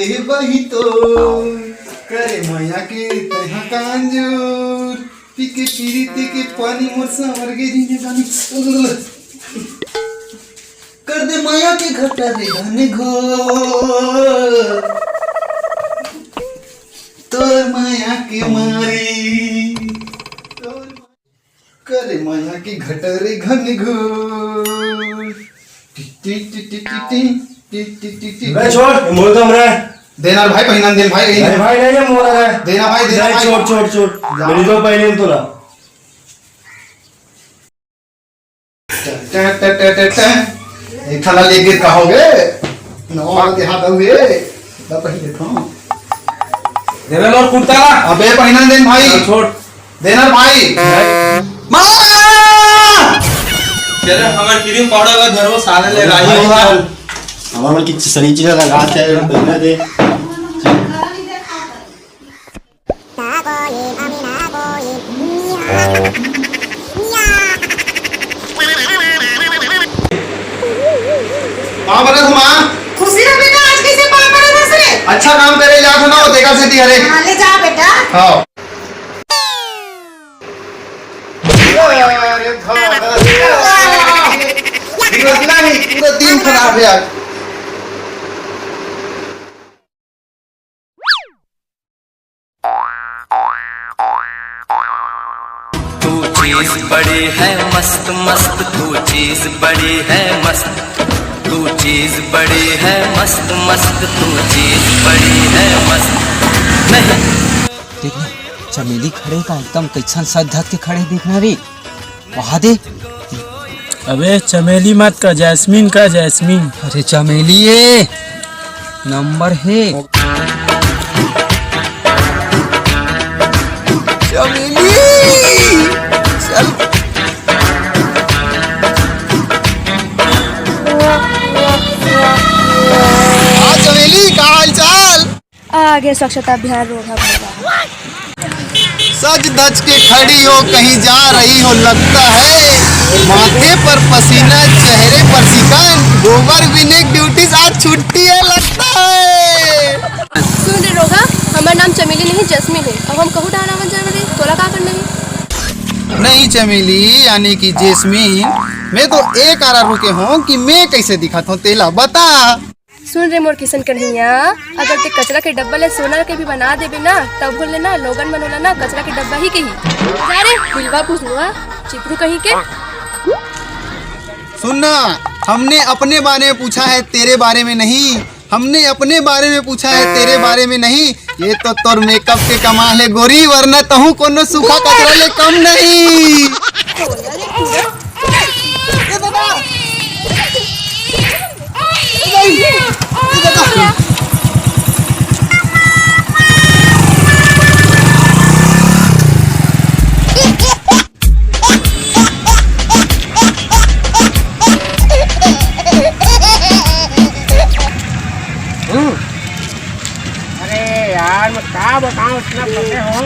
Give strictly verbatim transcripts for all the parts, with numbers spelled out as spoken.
ए बही तो करे मया के तैहा कांजूर, पी के पीरी पी के पानी मोर सांवर गे जीने जानी। कर दे मया के घटा रे घने घोर, तोर मया के मारी, तोर करे मया के घटा रे घने घोर। टिक टिक टिक टिक टिक टिक टिक टिक टिक टिक। बे छोड़, ये मोर कमरा है। देना भाई, पहिना देन भाई, अरे भाई, नहीं, ये मोर है। देना भाई, देना नहीं, भाई। छोड़, छोड़, छोड़। जा। मेरी तो पहले तो ला। ट, ट, ट। एक थाला लेके कहोगे? नवा वाला देहा दऊ हे। ला पहिन लेथों। देवे मोर कुर्ता ला। अबे पहिना देन भाई। हाँ, छोड़। देना भाई। माँ! चलो, हमर क्रीम पाउडर ला धरो, साले ले राही होगा। हमर मन की सरी चीज लगा के पहिना दे। पाँव परत हँव माँ। खुशी रह बेटा, आज कइसे पाँव परत हस रे? अच्छा काम करे जात हँव ना, वो देखा सेती हरे। हाँ, ले जा बेटा। हाँ। अरे बाबा। पूरा दिन खराब है आज। तू चीज बड़ी है मस्त मस्त, तू चीज बड़ी है मस्त, तू चीज बड़ी है मस्त मस्त, तू चीज बड़ी है मस्त। नहीं। देख ना, चमेली खड़े का एकदम कइसन सज धज के खड़े, देखना रे। वहा दे। अबे चमेली मत का, जैस्मीन का, जैस्मीन। अरे चमेली ये नंबर है। चमेली, चल। हाँ चमेली, का हाल चाल? आ गए स्वच्छता अभियान रोहा भरवा। सज धज के खड़ी हो, कहीं जा रही हो लगता है। माथे पर पसीना, चेहरे पर शिकन, गोबर बीने की ड्यूटी से आज छुट्टी है लगता है। सुन रे रोहा, हमर नाम चमेली नहीं जैस्मीन है। अब हम कहूँ डहान आवन जाए वाले, तोला का करना है? नहीं चमेली यानी कि जैस्मीन, मैं तो ए कारण रुके हँव कि मैं कइसे दिखत हँव तेला बता। सुन रे मोर किसन कन्हैया, अगर ते कचरा के डब्बा ले सोना के भी बना देबे ना, तब बोले ना लोगन मन ओला ना कचरा के डब्बा ही कही। जा रे बिलवा फुसनुआ, चिपरू कहीं के। सुन ना, हमने अपने बारे में पूछा है, तेरे बारे में नहीं। हमने अपने बारे में पूछा है, तेरे बारे में नहीं। ये तो तोर मेकअप के कमाल है गोरी, वरना तहूँ कोनो सूखा कचरा ले कम नहीं। हम्म। अरे यार, मैं का बताऊं, इतना फंसे हूँ,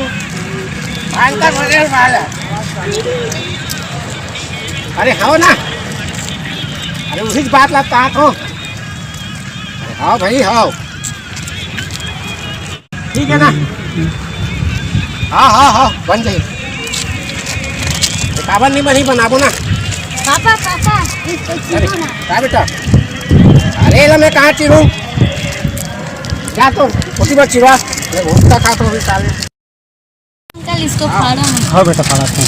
भयंकर फंसे हूँ साला। अरे हव ना, अरे उही बात ला कहा तो। अरे हव भाई, हव। ठीक है ना? हाँ, हाँ, हाँ, बन जाही। काबर नहीं बनी, बनाबो ना। पापा, पापा, इसको अरे, छीलो ना। का बेटा? अरे, ला मैं कहाँ चीरूँ? जा तो, उसी बार चिरवा। मैं भूखा खा तो अभी साले। अंकल, इसको फाड़ो ना। हाँ बेटा, फाड़ा था।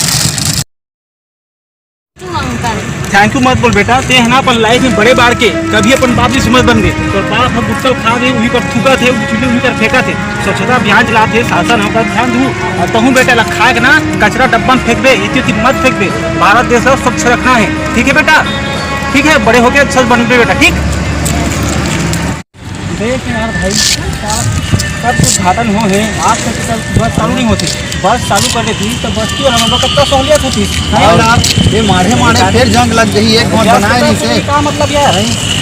Thank you मत बोल बेटा, ते ह ना अपन life में बड़े बाढ़ के कभी अपन बाप जइसे मत बन गे। तोर बाप ह गुटखा खा थे, उही कर थूका थे, उही कर फेंका थे। स्वच्छता अभियान चला थे, शासन ह ओकर ध्यान दू। अउ तहूँ बेटा ला खाए के ना कचरा डब्बा में फेंकबे, एती ओती मत फेंकबे। भारत देश ला स्वच्छ रखना है, ठीक है बेटा? ठीक है, बड़े होके अच्छा बनबे बेटा, ठीक? देख यार भाई, सब कुछ घाटन हो हे। आज तक तो बस चालू नहीं होती, बस चालू कर देती तो बस की हमन ला कतका सहूलियत होती। नहीं और यार, ये माढ़े माढ़े फिर जंग लग गई, एक घंटा यार, बनाए तो नहीं से। का मतलब यार?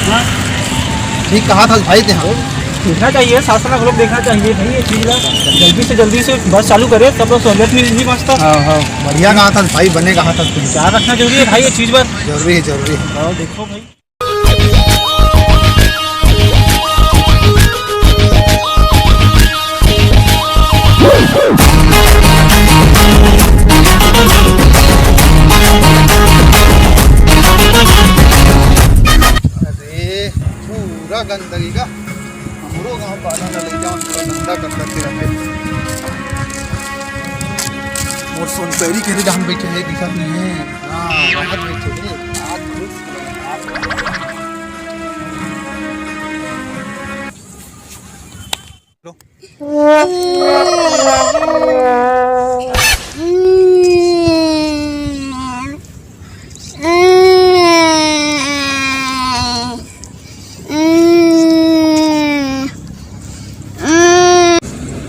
हाँ? ठीक कहा था भाई ते, हाँ। देखना चाहिए, शासन लोग देखना चाहिए भाई, ये चीज ला जल्दी से जल्दी से बस चालू करे, तब तो सहूलियत मिल भी मस्त। हाँ, हाँ, बढ़िया कहा था भाई, बने कहा था तुम। ध्यान रखना जरूरी है भाई, ये चीज पर। जरूरी है, जरूरी है। और देखो भाई। अरे, पूरा गंदगी का। हमरो गांव वाला ला ले जाओ, पूरा गंदा कर करके रखे। मोर सोनपरी के डाहन बैठे हे, दिखत नहीं है। हाँ, बाहर बैठे हे।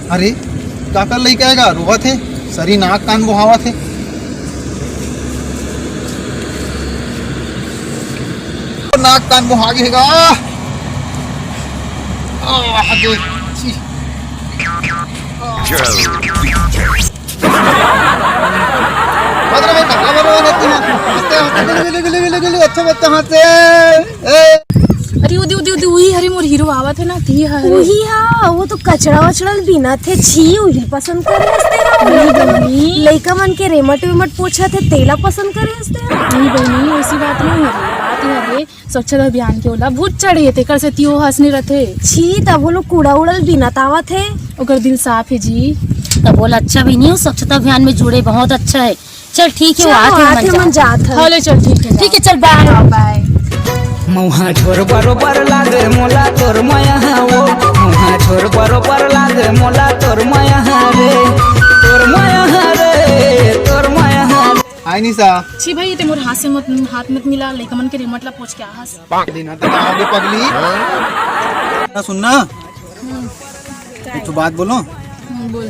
अरे, काकर लइका हे गा, रोवत हे, सरी नाक कान बोहावत हे। नाक कान बोहा गे हे गा। आ, आ, दे, छी। बदरा भाई, पगला बनो रहती है। हंसते, हंसते, गुलू, गुलू, गुलू, गुलू, गुलू, अच्छा बच्चा हंसे। ए। अरे, उदी, उदी, उदी, उही हरे मोर हीरो आवत हे ना, ती हरे। उही हा, वो तो कचड़ा वचड़ा ल बीनत हे, छी, उही पसंद करे हंसते हा। नहीं बहिनी। लइका मन के रेमट वेमट पोछत हे, तेला पसंद करे हंसते हा। नहीं बहिनी, ऐसी बात नहीं हरे, बात ये हरे, स्वच्छता अभियान के ओला भूत चढ़े हे, तेकर सेती ओ हंसने रथे। छी, तब वो लोग कूड़ा उड़ा ल बीनत आवत हे। ओकर दिल साफ हे जी। तब बोला अच्छा भी नहीं हो, स्वच्छता अभियान में जुड़े, बहुत अच्छा है। चल ठीक है, चल, वो आते आते मन मन जात है। हाँ, ले चल, ठीक है, ठीक है, चल, बाय। हाँ, बाय। मौहा झोर बरोबर लागे मोला तोर मया वो, मौहा झोर बरोबर लागे मोला तोर मया रे, तोर मया रे, तोर मया रे। हाय निशा। छी भाई, ते मोर हाथ से मत, हाथ मत मिला, लइका मन के रेमट ला पोछ के आहस। पाक देना तो कहाँ हो गई पगली? ना सुनना, एक ठो बात बोलो। हम्म, बोल।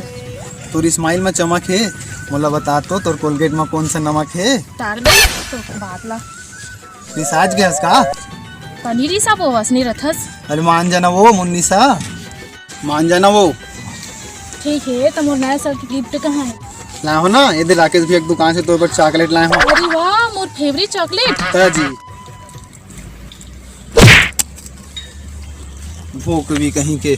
तोर smile में चमक हे, मोला बता तो तोर Colgate में कौन सा नमक हे? तार दे तो बात ला। रिसाज गए हस का? पनीरी सा वो हंसने रथस। अरे मान जाना वो मुन्नी सा। मान जाना वो। ठीक है, तो मोर नया साल की गिफ्ट कहाँ है? लाए हो ना, ये दे राकेश भैया की दुकान से तोर बर चॉकलेट लाए हो। अरे वाह, मोर फेवरेट चॉकलेट। ता जी। भोकवी कहीं के।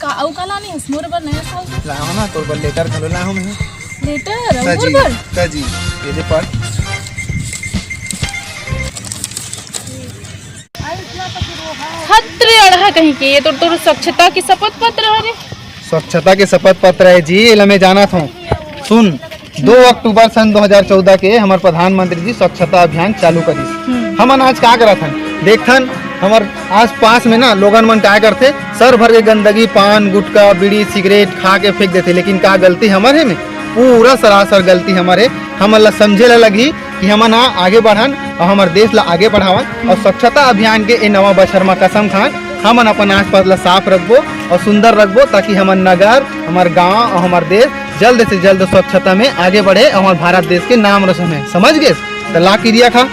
का, अउ का लाने हस मोर बर नया साल? लाए हो ना, तोर बर लेटर घलो लाए हो मैं। लेटर? अउ मोर बर? ता जी, ये दे पढ़। हत्रे अड़हा कहीं के, ये तो तोर स्वच्छता के शपथ पत्र हरे। स्वच्छता के शपथ पत्र है जी, एला मैं जानत हूँ। सुन, दो अक्टूबर सन दो हज़ार चौदह के हमर प्रधानमंत्री जी स्वच्छता अभियान चालू करिस। हम्म। हमन आज का करत हन? देखथन, हमर आसपास में ना लोगन मन का करथे, सर भर के गंदगी, पान, गुटखा, बीड़ी, सिगरेट खा के फेंक देथे, लेकिन का गलती हमर हे में? पूरा सरासर गलती हमर हे। हमन ला समझे ला लगही कि हमन ह आगे बढ़न और हमर देश ला आगे बढ़ावन और स्वच्छता अभियान के ए नवा बछर म कसम खान हमन अपन आसपास ला साफ रखबो और सुंदर रखबो, ताकि हमर नगर, हमर गांव और हमर देश जल्द से जल्द स्वच्छता में आगे बढ़े और हमर भारत देश के नाम रोशन है। समझ गे? त ला किरिया खा।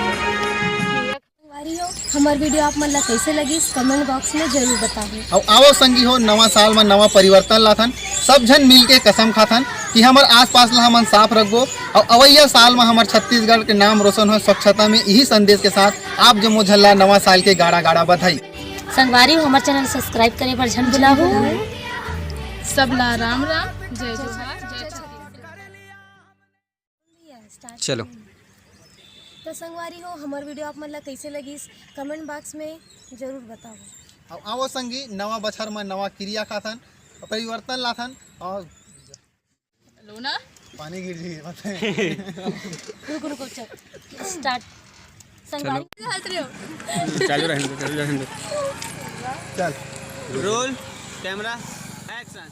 संगवारी हो, हमर वीडियो आप मन ला कैसे लगिस, कमेंट बॉक्स में जरूर बताहू। अउ आवो संगी हो, नवा साल म नवा परिवर्तन लाथन, सब झन मिल के कसम खाथन कि हमर आसपास ला हमन साफ रखबो, अउ अवइया साल म हमर छत्तीसगढ़ के नाम रोशन हो स्वच्छता में। यही संदेश के साथ आप जम्मो झन ला नवा साल के गाड़ा गाड़ा बधाई। संगवारी हो, हमर चैनल सब्सक्राइब करे बर झन भुलाहू। सब ला राम राम, जय जोहार, जय छत्तीसगढ़। चलो। तो संगवारी हो, हमर वीडियो आप मन ला कैसे लगिस, कमेंट बॉक्स में जरूर बताओ। अब आवो संगी, नवा बछर में नवा किरिया खाथन, परिवर्तन लाथन। और लो ना। पानी गिर जी, मत। रुको, रुको, चल। स्टार्ट। संगवारी। हंस रहे हो? चालू रहने दो, चालू रहने दो। चल। Roll, camera, action.